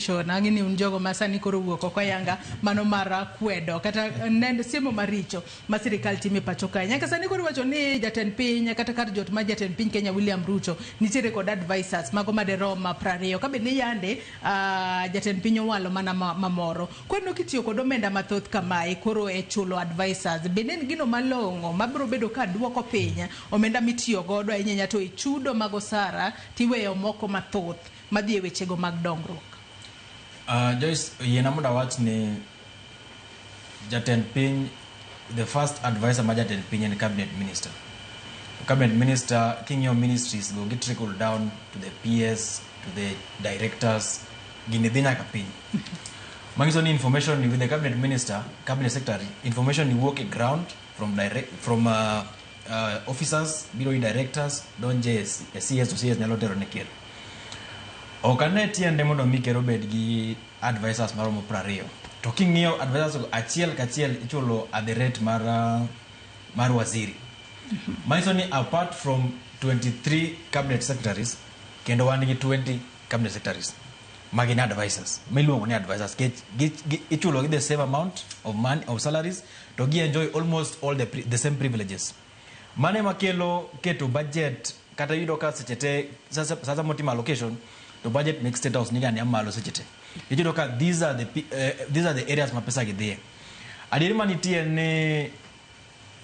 Ang'e ni un jogo ma sani koro wuok oko ayanga mano mar kwedo kata nend siemo maricho ma sirikal timo e pacho kae. Nyaka sani koro iwacho ni jatend piny kata kar jot mar jatend piny Kenya William Ruto nitiere kod advisors mago maderom 20 kabed ni yande jatend piny owalo mana mamoro. Koro kitiyo kod omenda mathoth kamae koro e chulo advisors, bende en gino malong'o mabiro bedo ka duoko piny omenda mitiyo godo ahinya ahinya to e chudo mag osara tiweyo moko mathoth madhi e wechego mag dongruok? Joyce, yiena mondo awach ni jatend piny, the first advisor ma jatend piny en cabinet minister. Cabinet minister, king'iyo ministries go, gi trickle down to the PS, to the directors, gini dhi nyaka piny. Manyiso ni information with the cabinet minister, cabinet secretary, information ni wuok e ground from direct, from officers, biro in directors, donje e CS to CS nyalo tero ne ker. Ok ane tiende mondo mi ker obed gi advisors maromo 20. To king'iyo advisors go achiel kachiel ichulo at the rate mar waziri. Manyiso ni apart from 23 cabinet secretaries, kendo wan gi 20 cabinet secretaries ma gin advisors, miluongo ni advisors nikech ichulo gi the same amount of money, of salaries, to gi enjoy almost all the same privileges. Mano ema kelo keto budget kata yudo ka seche te sasa motimo allocation to budget mek State House niga ni malo seche te. Iyudo ka these are the areas ma pesa gi dhiye. Adieri manitie ni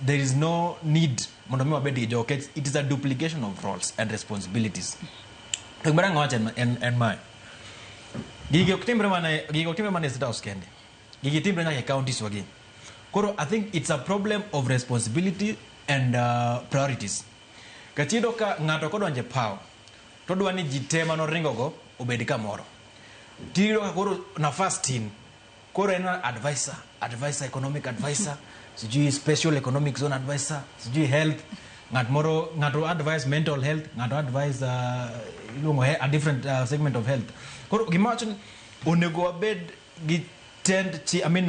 there is no need mondo mi wabed gi jogo nikech it is a duplication of roles and responsibilities. To gima dang' awach en mae. Gigi ok timre mana e State House kende. Gigi timre nyaka e counties wagi. Koro I think it's a problem of responsibility and priorities. Kachiyudo ka ng'ato kodonjo e power, to odwa ni ji te manoringo go obed kamoro. Tiyudo ka koro nafas tin. Koro en advisor, advisor, economic advisor, sijui special economic zone advisor, sijui health, ng'at moro, ng'ato advise mental health, ng'ato advise iluongo a different segment of health. Koro gima wacho ni onego wabed gi tend chi, I mean,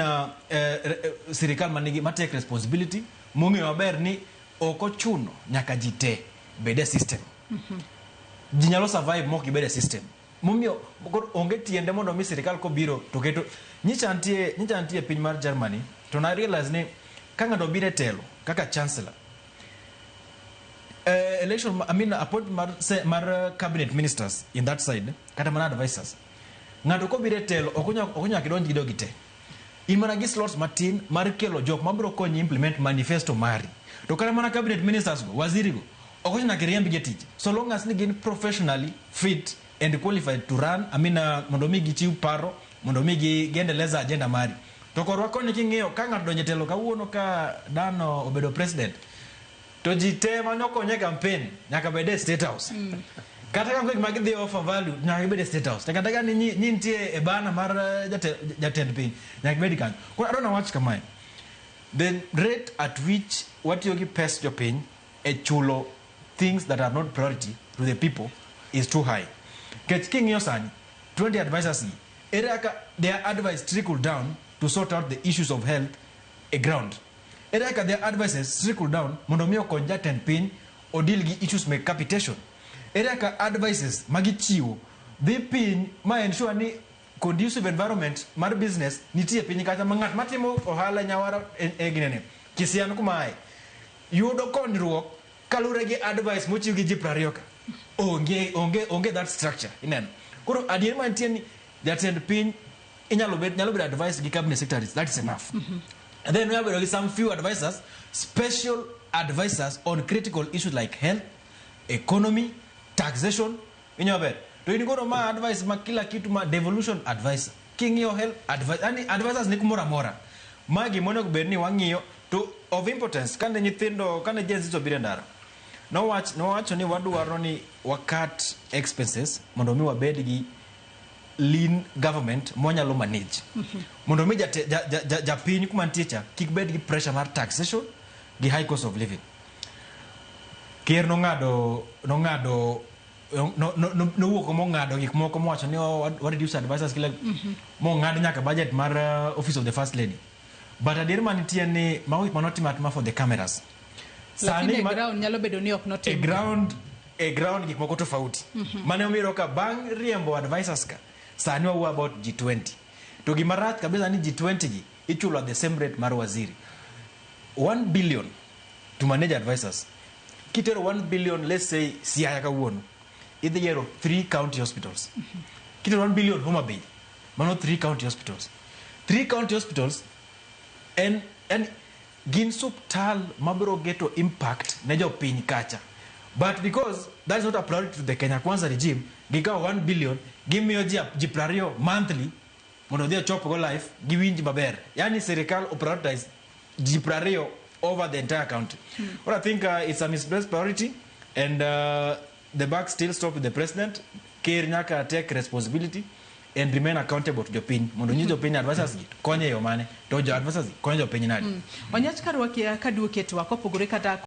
sirikal manigi ma take responsibility, mong'eyo maber ni ok ochuno nyaka ji te bed e system. Ji nyalo survive mok gibed e system. Momiyo koro onge tiende mondo mi sirikal kobiro to keto nyicha nitie piny mar Germany to na realize ni ka ng'ato obiro e telo kaka chancellor, election, I mean, appointment mar cabinet ministers in that side kata mana advisors, ng'ato kobiro e telo ok onyal kidonj gi jogi te. In mana gi slots matin mar kelo jok mabiro konyi implement manifesto mari. To kata mana cabinet ministers go, waziri go, ok ochuno nyaka iriembgi e tich so long as ni gin professionally fit and qualified to run, I mean, mondo mi gichiw paro mondo mi giendeleza agenda mari. To korwa koni king'iyo ka ng'ato donjo e telo kawuono ka Dano obedo president, to ji te manokonye e campaign nyaka bed e State House. Kata ka gik ma gidhi offer value nyaka gibed e State House. Kata ka ni nitie e bana mar jatend piny nyaka gibed kanyo. Koro adwa nawach kamae: the rate at which watiyo gi pes jopiny e chulo things that are not priority to the people is too high. Nikech king'iyo sani 20 advisors gi, ere kaka their advice trickle down to sort out the issues of health e ground? Ere kaka their advices trickle down mondo mi okony jatend piny odeal gi issues mek capitation? Ere kaka advices magichiwo dhi piny ma ensure ni conducive environment mar business nitie piny kacha ma ng'at matimo ohala Nyawara e ginene Kisian kuma ae yudo konyruok kaluwore gi advice mochiw gi ji 20 ka? Onge that structure ineno. Koro adier mantie ni jatend piny inyalo bed nyalo bedo advice gi cabinet secretaries, that is enough. And then we have some few advisors, special advisors on critical issues like health, economy, taxation. Inyalo ber to in koro ma advice ma kila kitu, ma devolution advisor, king'iyo health advice, yani advisors ni kumoro amora. Ma gima onego bed ni wang'iyo to of importance. Kane nyithindo, kane Gen Z obiro e ndara, nowacho ni wadwaro ni wakat expenses mondo mi wabed gi lean government mwanyalo manage mondo mi japiny kuma nitie cha kik bed gi pressure mar taxation gi high cost of living. Ker nong'ado nowuok mong'ado gik moko mowacho ni oh, wa reduce advisors kila mong'ad nyaka budget mar office of the first lady. But adier manitie ni mago gik manotimo atima for the cameras. Lakini e ground nyalo bedo ni ok e notim. ground, e ground gik moko tofauti. Mane omiyo ka bang' riembo advisors ka Sani wawuoyo about ji 20. To gima rach kabisa ni ji 20 gi ichulo at the same rate mar waziri. 1 billion to manage advisors. Kitero 1 billion, let's say, Siaya kawuono, idhi gero 3 county hospitals. Kitero 1 billion Homa Bay, mano 3 county hospitals. 3 county hospitals en gin suptal mabiro geto impact ne jopiny kacha. But because that is not a priority to the Kenya Kwanza regime, gikawo 1 billion, gimiyo ji 20 monthly mondo odhi ochop go life, giwinj maber. Yani sirikal o prioritize ji 20 over the entire country. Well, I think it's a misplaced priority and the buck still stop with the president. Ker nyaka take responsibility and remain accountable to jopiny mondo nyis jopiny advisors gi konye e yo mane, to jo advisors gi konyo jopiny nade. Onyach karwakia kaduoke twak kopogore kata